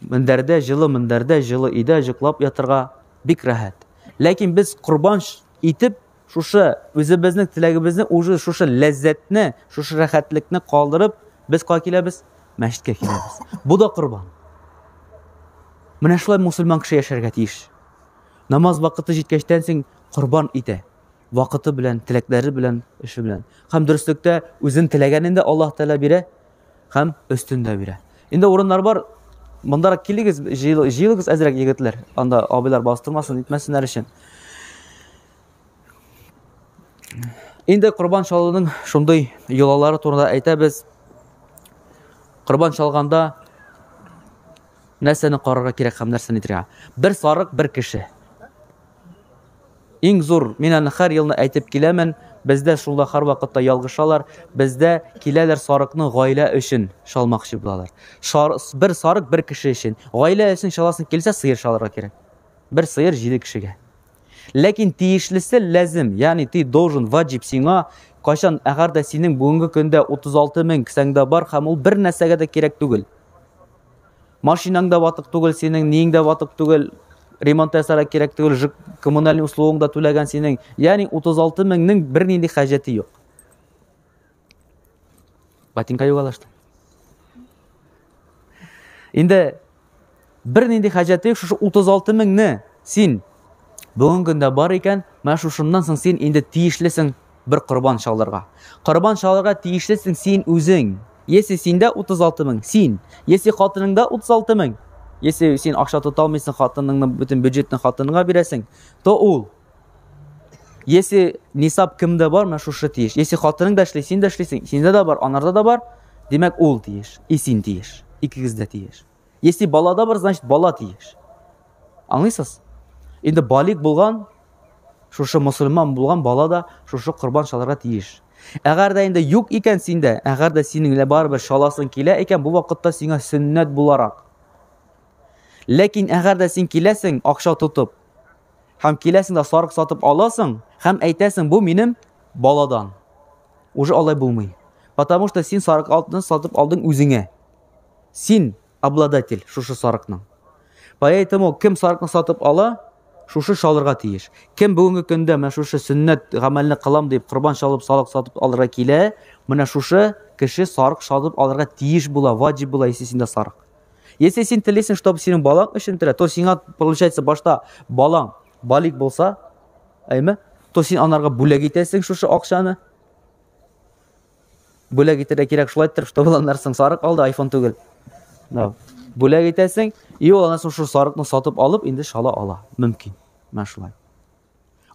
мендәрдә, җылы мендәрдә, җылы өйдә җоклап ятырга бик рәхәт. Ләкин без корбан итеп шушы үзебезнең теләгебезне, уже шушы ләззәтне, шушы рәхәтлекне калдырып, без кая киләбез? Мәчеткә киләбез. Бу да корбан. Менә шулай мусульман кеше яшәргә тиеш. Намаз вакыты җиткәчтән соң корбан итә. Вакыты белән, теләкләре белән, эше белән. Һәм дөреслектә үзен теләгәнен дә Аллаһ Тәгалә бирә, һәм өстен дә бирә. Инде урыннар бар. Мондарак килегез, җыелыгыз әзрәк егетләр. Анда абыйлар бастырмасын, итмәсеннәр өчен. Инде корбан чалуның шундый йолалары турында әйтәбез. Корбан чалганда нәрсәне карарга кирәк һәм нәрсәне итәргә? Бер сарык, бер кеше. Иң зур, мин аны һәр елны әйтеп киләмен, бездә шулда һәрвакытта ялгышалар, бездә киләләр сарыкны гаилә өчен чалмакчы булалар. Шар, бер сарык бер кеше өчен. Гаилә өчен чаласың килсә, сыер чалырга кирәк. Бер сыер җиде кешегә. Ләкин тиешлесе ләзем, ягъни ты должен, ваҗиб сиңа, кайчан әгәр дә синең бүгенге көндә 36 мең кесәңдә бар һәм ул бер нәрсәгә дә кирәк түгел. Машинаң да ватык түгел синең, ниең дә ватык түгел, ремонт ясарга кирәк түгел, жк коммунальный услугың да түләгән синең. Ягъни 36 меңнең бернинди хаҗәте юк. Ботинка юк алашты. Инде бернинди хаҗәте юк, шушы 36 меңне син бүгенге көндә бар икән, менә шушыннан соң син инде тиешлесең бер корбан чалырга. Корбан чалырга тиешлесең син үзең. Если синдә 36 мең, син. Если хатыныңда 36 мең, если син акча тота алмыйсың, хатыныңны бөтен бюджетны хатыныңа бирәсең, то ул. Если нисап кемдә бар, менә шушы тиеш. Если хатының да эшли, син дә эшлисең, синдә дә бар, анарда да бар, димәк ул тиеш, и син тиеш. Икегез дә тиеш. Если балада бар, значит бала тиеш. Аңлыйсыз? Инде балик булган, шушы мусульман булган бала да шушы корбан чалырга тиеш. Әгәр дә инде юк икән синдә, әгәр дә синең лә барыбер чаласың килә икән, бу вакытта сиңа сөннәт буларак. Ләкин әгәр дә син киләсең акча тотып, һәм киләсең дә сарык сатып аласың, һәм әйтәсең, бу минем баладан. Уже алай булмый. Потому что син сарык алтын сатып алдың үзеңә. Син обладатель шушы сарыкның. Поэтому кем сарыкны сатып ала, шушы чалырга тиеш. Кем бүгенге көндә менә шушы сөннәт гамәлне кылам дип корбан чалып сарык сатып алырга килә, менә шушы кеше сарык сатып алырга тиеш була, ваҗиб була, если синдә сарык. Если син телисең, чтобы синең балаң өчен телә, то сиңа получается башта балаң балик булса, әйме, то син анарга бүләк итәсең шушы акчаны. Бүләк итәргә кирәк шулай иттереп, чтобы аннан соң сарык алды, iPhone түгел. Да. Бүләк итәсең, и ул аннан соң шул сарыкны сатып алып, инде шала ала. Мөмкин. Менә шулай.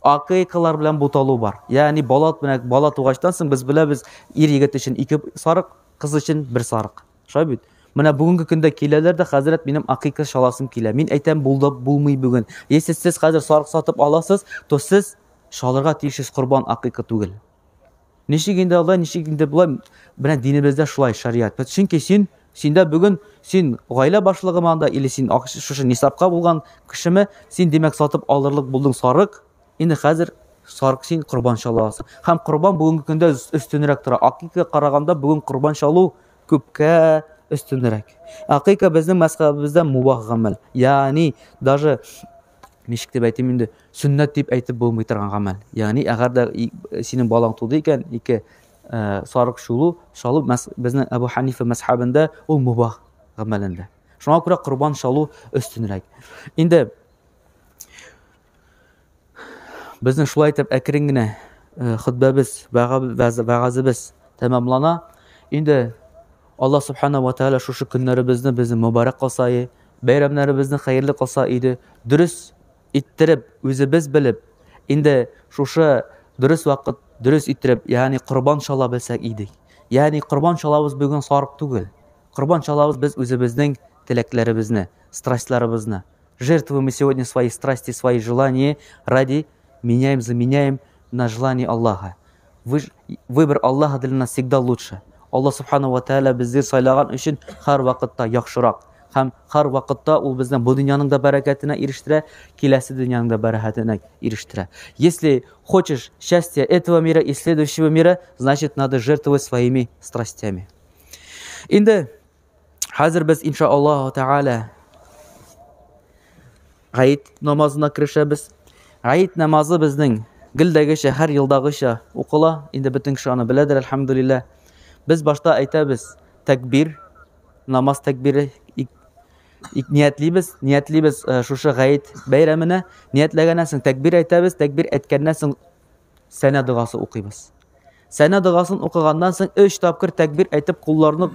Акыйкалар белән буталу бар. Ягъни бала менә бала тугачтан соң без беләбез, ир егет өчен ике сарык, Кыз өчен бер сарык. Шулай бит? Менә бүгенге көндә киләләр дә, хәзрәт, минем акыйка чаласым килә. Мин әйтәм, булды, булмый бүген. Если сез хәзер сарык сатып аласыз, то сез чалырга тиешсез корбан акыйка түгел. Ничек инде алай, ничек инде болай? Менә динебездә шулай шариат. Чөнки син синдә бүген син гаилә башлыгымы анда или син шушы нисабка булган кешеме, син димәк сатып алырлык булдың сарык, Инде хәзер сарык син корбан чала аласың. Һәм корбан бүгенге көндә өстенрәк тора. Акыйка караганда бүген корбан чалу күпкә өстенрәк. Акыйка безнең мәзхәбебездә мубах гамәл. Ягъни даже ничек дип әйтим инде, сөннәт дип әйтеп булмый торган гамәл. Ягъни әгәр дә синең балаң туды икән, ике сарык чулу, чалу безнең Әбу Ханифа мәзхәбендә ул мубах гамәлендә. Шуңа күрә корбан чалу өстенрәк. Инде Безнең шулай итеп әкрен генә э, хөтбәбез, вәгазебез тәмамлана. Инде Алла субхана ва тааля шушы көннәребезне безне мөбарәк кылса иде, бәйрәмнәребезне хәерле кылса иде, дөрес иттереп, үзебез белеп, инде шушы дөрес вакыт, дөрес иттереп, ягъни корбан чала белсәк идек. Ягъни корбан чалабыз бүген сарык түгел. Корбан чалабыз без үзебезнең теләкләребезне, страстьларыбызны. Жертвуем мы сегодня свои страсти, свои желания ради, меняем, заменяем на желание Аллаха. Выбор Аллаха для нас всегда лучше. Аллаһ субхану ва тааля безне сайлаган өчен һәр вакытта яхшырак. Һәм һәр вакытта ул безне бу дөньяның да бәрәкәтенә ирештерә, киләсе дөньяның да бәрәкәтенә ирештерә. Если хочешь счастья этого мира и следующего мира, значит, надо жертвовать своими страстями. Инде Хәзер без инша Аллаһу Тәгалә Гает намазына керешәбез. Гает намазы безнең гелдәгечә, һәр елдагыча укыла. Инде бөтен кеше аны беләдер, әлхәмдүлилләһ. Без башта әйтәбез тәкбир, намаз тәкбире ниятлибез, ниятлибез э, шушы гает бәйрәменә. Ниятләгәннән соң тәкбир әйтәбез, тәкбир әйткәннән соң сәнә догасы укыйбыз. Сәнә догасын укыганнан соң өч тапкыр тәкбир әйтеп кулларны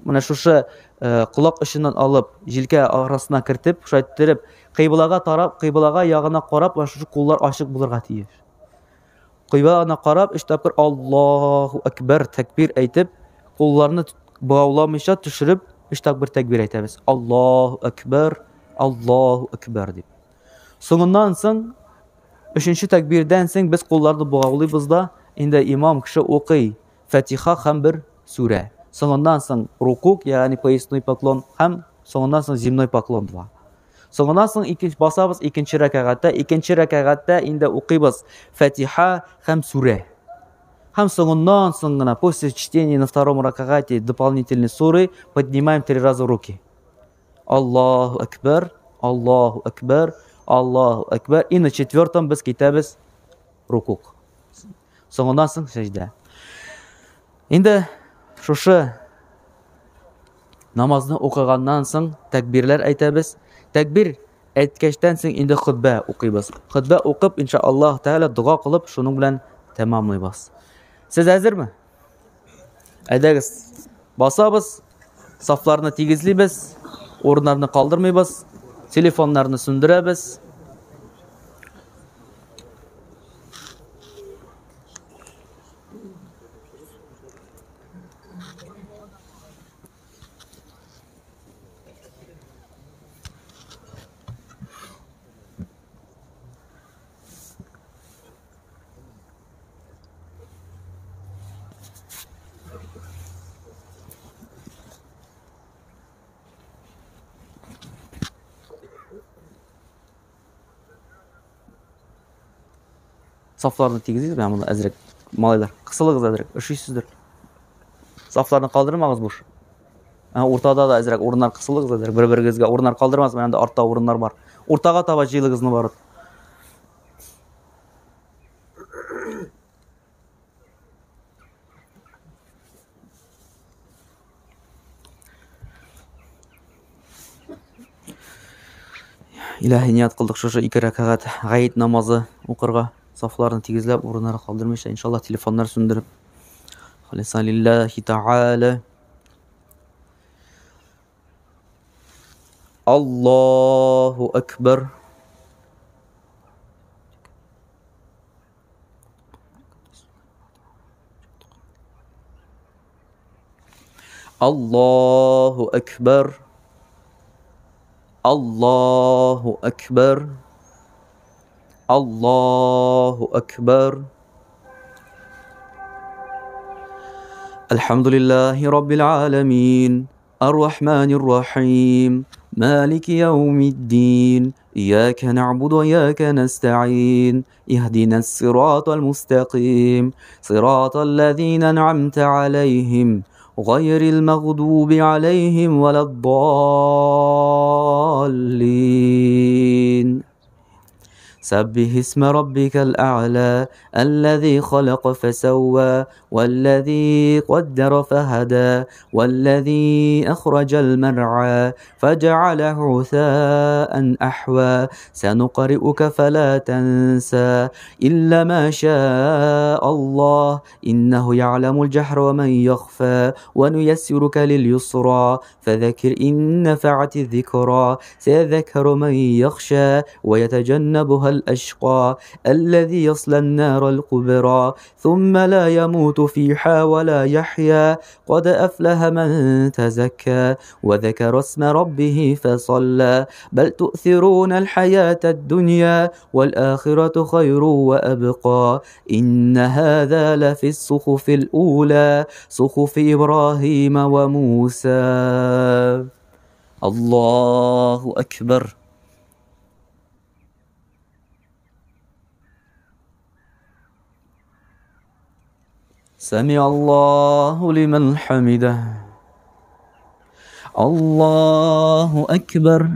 менә шушы э, колак очыннан алып җилкә арасына кертеп, шулай иттереп кыйблага тарап, кыйблага ягына карап, менә шушы куллар ачык булырга тиеш. Кыйблага карап өч тапкыр Аллаһу акбар тәкбир әйтеп, кулларны богауламыйча төшереп өч тапкыр тәкбир әйтәбез. Аллаһу акбар, Аллаһу акбар дип. Соңыннан соң Өченче тәкбирдән соң без кулларны богаулыйбыз да, инде имам кеше укый Фатиха һәм бер сүрә. Соңыннан соң рукук, ягъни поясной поклон һәм соңыннан соң земной поклон два. Соңыннан соң икенче басабыз икенче рәкәгатьтә, икенче рәкәгатьтә инде укыйбыз Фатиха һәм сүрә. Һәм соңыннан соң гына после чтения на втором ракагате дополнительной суры поднимаем три раза руки. Аллаһу әкбәр, Аллаһу әкбәр, Аллаһу әкбәр. И на четвертом без китәбез рукук. Соңыннан соң сәҗдә. Инде шушы намазны укыганнан соң тәкбирләр әйтәбез. Тәкбир әйткәчтән соң инде хөтбә укыйбыз. Хөтбә укып, иншаллаһ тәгалә дога кылып, шуның белән тәмамлыйбыз. Сез әзерме? Әйдәгез, басабыз, сафларны тигезлибез, урыннарны калдырмыйбыз, телефоннарны сүндерәбез. Сафларны тигезлибез, менә монда әзрәк. Малайлар, кысылыгыз әзрәк, өшисездер. Сафларны калдырмагыз буш. Ә, уртада да әзрәк урыннар кысылыгыз әзрәк, бер-берегезгә урыннар калдырмагыз, менә анда артта урыннар бар. Уртага таба җыелыгыз наоборот. Илаһи ният кылдык шушы ике рәкәгать гаит намазы укырга, сафларны тигезләп, урыннары калдырмыйча, иншаллаһ, телефоннар сүндереп. Халиса лиллахи тааля. Аллаһу акбар. Аллаһу әкбәр. Аллаһу әкбәр. Аллаһу әкбәр. Әлхәмдүлилләһи раббил аләмин. Ар-Рахманир Рахим. Малики яумиддин. Ияка нәгъбуду ва ияка нәстәгыйн. Иһдинас сиратал мустакыйм. Сиратал лазина ан'амта алейһим. Гайрил мәгъдуби алейһим валад-даллин. سبح اسم ربك الأعلى الذي خلق فسوى والذي قدر فهدى والذي أخرج المرعى فجعله غثاء أحوى سنقرئك فلا تنسى إلا ما شاء الله إنه يعلم الجهر ومن يخفى ونيسرك لليسرى فذكر إن نفعت الذكرى سيذكر من يخشى ويتجنبها الأشقى الذي يصلى النار الكبرى ثم لا يموت فيها ولا يحيا قد أفلح من تزكى وذكر اسم ربه فصلى بل تؤثرون الحياة الدنيا والآخرة خير وأبقى إن هذا لفي الصحف الأولى صحف إبراهيم وموسى. الله أكبر. سمع الله لمن حمده. الله أكبر.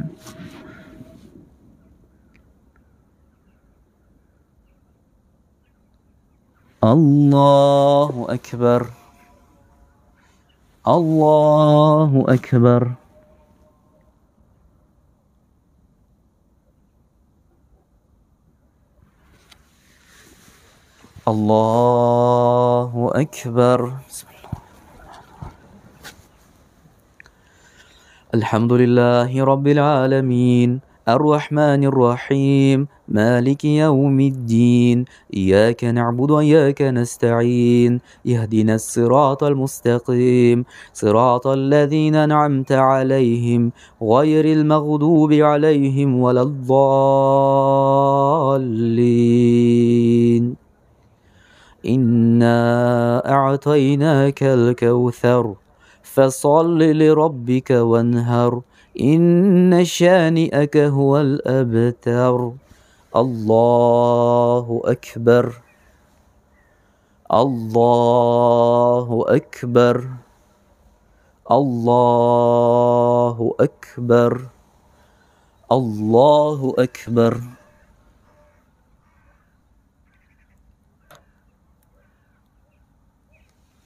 الله أكبر. الله أكبر. الله أكبر. بسم الله. الحمد لله رب العالمين الرحمن الرحيم مالك يوم الدين إياك نعبد وإياك نستعين اهدنا الصراط المستقيم صراط الذين أنعمت عليهم غير المغضوب عليهم ولا الضالين. إنا أعطيناك الكوثر فصل لربك وانهر إن شانئك هو الأبتر. الله أكبر. الله أكبر. الله أكبر. الله أكبر.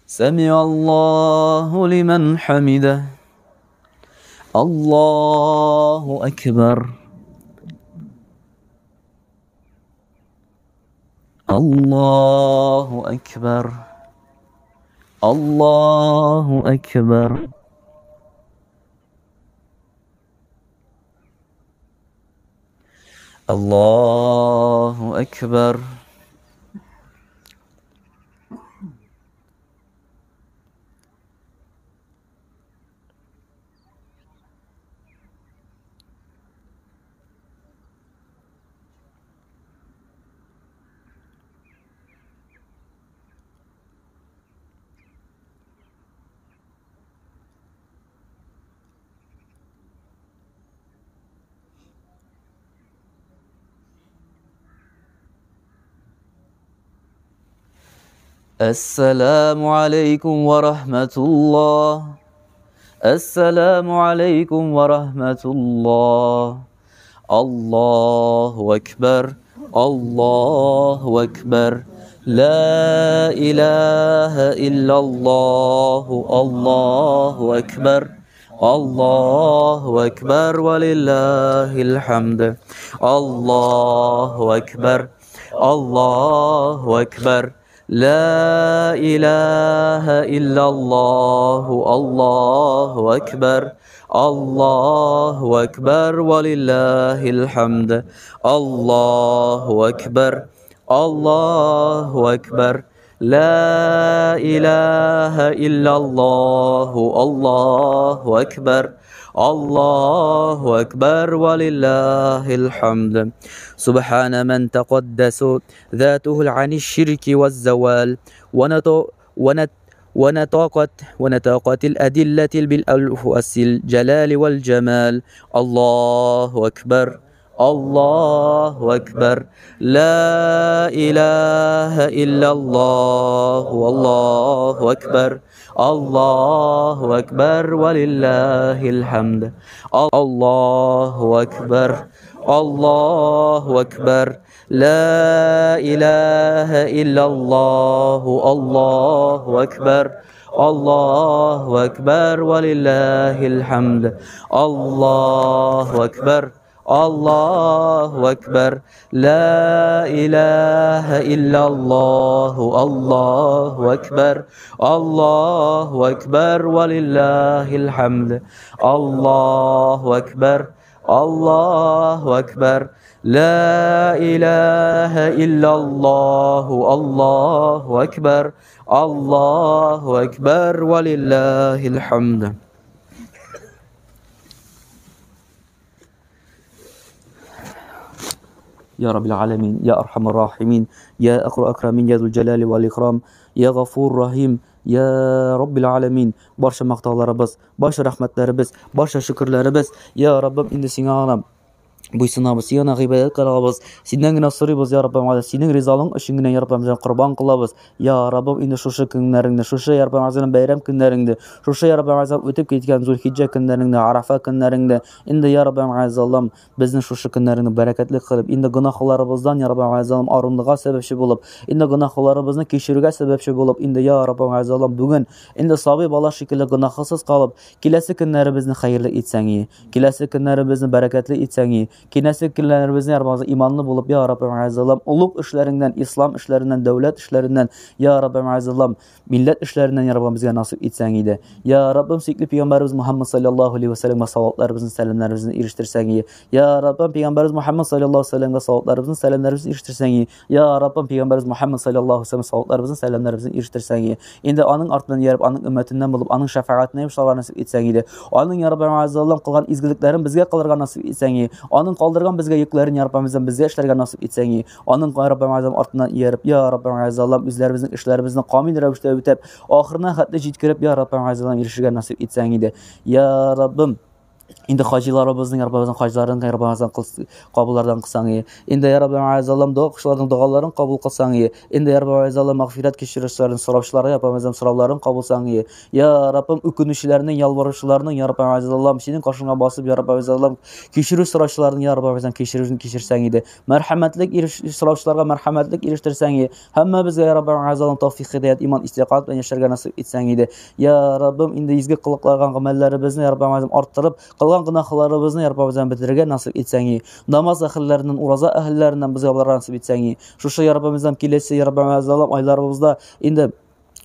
سمع الله لمن حمده. الله أكبر. الله أكبر. الله أكبر. الله أكبر. السلام عليكم ورحمة الله. السلام عليكم ورحمة الله. الله أكبر. الله أكبر. لا إله إلا الله. الله أكبر. الله أكبر ولله الحمد. الله أكبر. الله أكبر. لا إله إلا الله. الله أكبر. الله أكبر ولله الحمد. الله أكبر. الله أكبر. Ла илаһа иллаллаху Аллаху акбар. Аллаху акбар валиллахил хамд. Субхана ман тaqaddasu ذاته عن الشرك والزوال ونطاقت الأدلة بالألف الجلال والجمال. الله أكبر الله أكبر لا إله إلا الله والله أكبر الله أكبر ولله الحمد. الله أكبر الله أكبر لا إله إلا الله الله أكبر الله أكبر ولله الحمد. الله أكبر الله أكبر لا إله إلا الله الله أكبر الله أكبر ولله الحمد. الله أكبر الله أكبر لا إله إلا الله الله أكبر الله أكبر ولله الحمد. يا رب العالمين يا أرحم الراحمين يا أكرم الأكرمين يا ذو الجلال والإكرام يا غفور رحيم يا رب العالمين. Барша мактауларыбыз, барша рәхмәтләребез, барша шөкерләребез, я Раббым, инде сиңа гына буйсынабыз, сиңа гына гыйбадәт кылабыз, синнән генә сорыйбыз, я Раббым, синең ризалыгың өчен генә, я Раббым, корбан кылабыз. Я Раббым, инде шушы көннәреңне, шушы, я Раббым, бәйрәм көннәреңне, шушы, я Раббым, үтеп киткән Зулхиҗҗә көннәреңне, Арафа көннәреңне, инде, я Раббым, Аллам, безне шушы көннәреңне бәрәкәтле кылып, инде гөнаһларыбыздан, я Раббым, Аллам, арынуга сәбәпче булып, инде гөнаһларыбызны кичерүгә сәбәпче булып, инде, я Раббым, Аллам, бүген инде сабый бала шикелле гөнаһсыз калып, киләсе көннәребезне хәерле итсәң, киләсе көннәребезне бәрәкәтле итсәң, киләсе көннәребезне, я Раббым, иманлы булып, я Раббым, Аллам, олуг эшләреңнән, ислам эшләреннән, дәүләт эшләреннән, я Раббым, Аллам, милләт эшләреннән, я Раббым, безгә насыйп итсәң иде. Я Раббым, сөекле пәйгамбәребез Мухаммад саллаллаһу алейһи ва сәлләмгә салаватларыбызны, сәламнәребезне ирештерсәң иде. Я Раббым, пәйгамбәребез Мухаммад саллаллаһу алейһи ва сәлләмгә салаватларыбызны, сәламнәребезне ирештерсәң иде. Я Раббым, пәйгамбәребез Мухаммад саллаллаһу алейһи ва сәлләм салаватларыбызны, сәламнәребезне ирештерсәң иде. Инде аның артыннан ияреп, аның өммәтеннән булып, аның шәфәгатенә ирешергә насыйп итсәң иде. Аның, я Раббым, Аллам, кылган изгелекләрен безгә кылырга насыйп итсәң иде. Аның калдырган безгә йөкләрен, я Раббым, безгә эшләргә насыйп итсәң иде. Аның, я Раббым, артыннан ияреп, я Раббым, Аллам, үзләребезнең эшләребезне камил рәвештә үтәп, ахырына хәтле җиткереп, я Раббым, Аллам, ирешергә насыйп итсәң иде. Я Раббым, инде хаҗиларыбызның, я Раббым, хаҗларын, я Раббым, кабуллардан кылсаң иде. Инде, я Раббым, Аллам, дога кылучыларның догаларын кабул кылсаң иде. Инде, я Раббым, Аллам, мәгъфирәт кичерүчеләрнең, сораучыларга, я Раббым, сорауларын кабул кылсаң иде. Я Раббым, үкенүчеләрнең, ялваручыларның, я Раббым, Аллам, синең каршыңа басып, я Раббым, Аллам, кичерү сораучыларның, я Раббым, кичерүен кичерсәң иде. Мәрхәмәтлек сораучыларга мәрхәмәтлек ирештерсәң иде. Һәммәбезгә, я Раббым, Аллам, тәүфик, һидаят, иман, истиқамат белән яшәргә насыйп итсәң иде. Я Раббым, инде изге кылыкларга гамәлләребезне, я Раббым, Аллам, арттырып, кылган гөнаһларыбызны, я Раббым, бетерергә насыйп итсәң иде. Намаз әһелләреннән, ураза әһелләреннән безгә булырга насыйп итсәң иде. Шушы, я Раббым, киләсе, я Раббым, Аллам, айларыбызда инде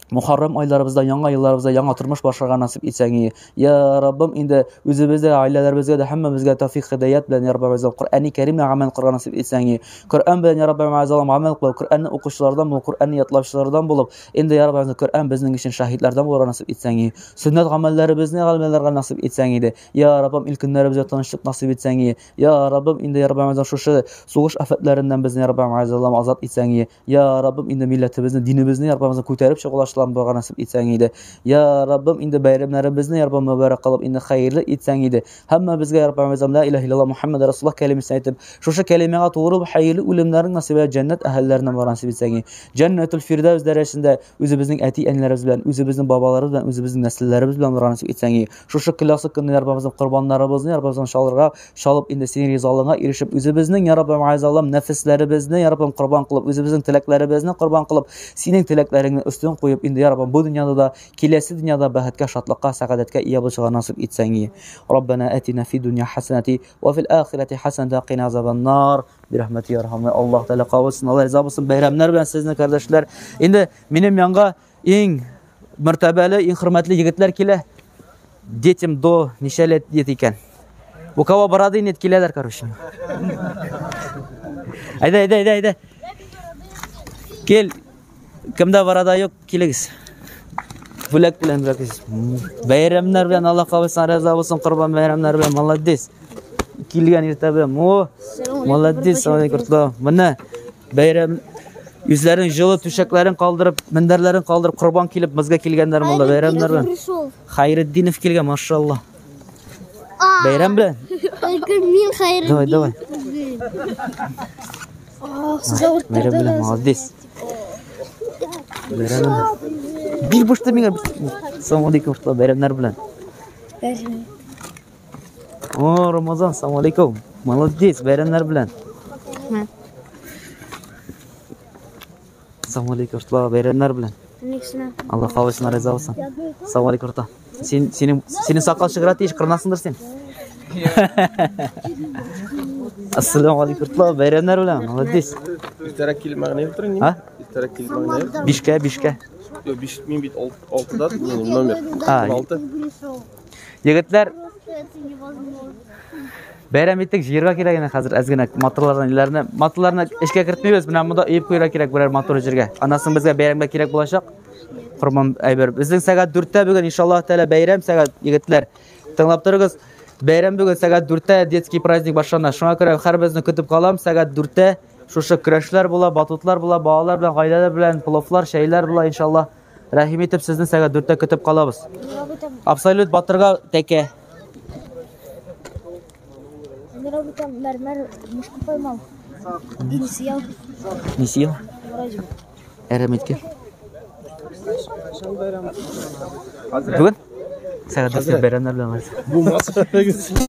Мухаррам айларыбызда, яңа елларыбызда яңа тормыш башларга насыйп итсәң иде. Я Раббым, инде үзебездә, гаиләләребезгә дә һәммәбезгә тәүфик, һидаят белән, я Раббым, Коръәни Кәрим белән гамәл кылырга насыйп итсәң иде. Коръән белән, я Раббым, Аллам, гамәл кылып, Коръәнне укучылардан булып, Коръәнне ятлаучылардан булып, инде, я Раббым, Коръән безнең өчен шаһитлардан булырга насыйп итсәң иде. Сөннәт гамәлләребезне гамәлләргә насыйп итсәң иде. Я Раббым, ил көннәребезгә тынычлык насыйп итсәң иде. Я Раббым, инде, я Раббым, шушы сугыш афәтләреннән безне, я Раббым, Аллам, азат итсәң иде. Я Раббым, инде милләтебезне, динебезне, я Раббым, күтәреп чыгулашлан булырга насыйп итсәң иде. Я Раббым, инде бәйрәмнәребезне, я Раббым, мөбарәк кылып, инде хәерле итсәң иде. Һәммәбезгә, я Раббым, ла илаһа иллаллаһ Мухаммад Расулуллаһ кәлимәсен әйтеп, шушы кәлимәгә тугры булып, хәерле үлемнәрен насыйп итеп, җәннәт әһелләреннән булырга насыйп итсәң иде. Җәннәтул Фирдәүс дәрәҗәсендә үзебезнең әти-әниләребез белән, үзебезнең бабаларыбыз белән, үзебезнең нәселләребез белән булырга насыйп итсәң иде. Шушы киләсе көнне, я Раббым, корбаннарыбызны, я Раббым, чалырга, чалып, инде синең ризалыгыңа ирешеп, үзебезнең, я Раббым, Аллам, нәфесләребезне, я Раббым, корбан кылып, үзебезнең теләкләребезне корбан кылып, синең теләкләреңне өстен куеп, инде, я Раббым, бу дөньяда да, киләсе дөньяда бәхеткә, шатлыкка, сәгадәткә ия булырга насыйп итсәң иде. Раббана атина фи дөнья хасанати ва фил ахирати хасанатан ва кина азабан-нар. Бирахмәти я Рахман. Аллаһ Тәгалә кабул итсен, Аллаһ риза булсын. Бәйрәмнәр белән сезне, кардәшләр. Инде минем янга иң мәртәбәле, иң хөрмәтле егетләр килә. Детям до ничә лет лет икән? У кого бороды нет, киләләр, короче. Әйдә, әйдә, әйдә, әйдә. Кел. Кемдә барада юк, килегез. Бүләк белән бүләк. Бәйрәмнәр белән Алла кабул итсен, раза булсын, корбан бәйрәмнәре белән, молодец. Килгән иртә белән. О, молодец, алейкум. Менә бәйрәм үзләренең җылы түшәкләрен калдырып, мендәрләрен калдырып, корбан килеп безгә килгәннәр монда бәйрәмнәр белән. Хайретдинов килгән, машалла. Бәйрәм белән. Только мин Хайретдинов. Давай, давай. Бәйрәм белән, молодец. Бәйрәм белән. Бир бушты миңа. Ассаламу алейкум, бәйрәмнәр белән. О, Рамазан, ассаламу алейкум. Молодец, бәйрәмнәр белән. Ассаламу алейкум, бәйрәмнәр белән. Алла кабул итсен, риза булсын. Ассаламу алейкум, урта. Син синең синең сакал чыгыра тиеш, кырынасыңдыр син. Ассаламу алейкум, урта, бәйрәмнәр белән. Молодец. Иртәрәк килеп мәгънә юктыр инде. А? Иртәрәк килеп мәгънә юк. Бишкә, бишкә. Юк, биш, мин бит алтыда, номер. А, 16. Егетләр, бәйрәм иттек, җыярга кирәк инде хәзер әз генә матурларны, ниләрне. Матурларны эшкә кертмибез, менә монда өеп куярга кирәк берәр матур җиргә. Аннан соң безгә бәйрәмгә кирәк булачак. Корман әйбер. Безнең сәгать 4-тә бүген иншаллаһ тәгалә бәйрәм сәгать, егетләр. Тыңлап торыгыз. Бәйрәм бүген сәгать 4-тә детский праздник башлана. Шуңа күрә һәрберебезне көтеп калам. Сәгать 4-тә шушы көрәшләр була, батутлар була, балалар белән, гаиләләр белән, пловлар, чәйләр була иншаллаһ. Рәхим итеп сезне сәгать 4-тә көтеп калабыз. Абсолют батырга тәкә. Там мәрмәр мышку поймал. Не съел. Не съел? Вроде бы. Әрәм иткән. Бүген? Сәгать 4-тә бәйрәмнәр белән. Булмас.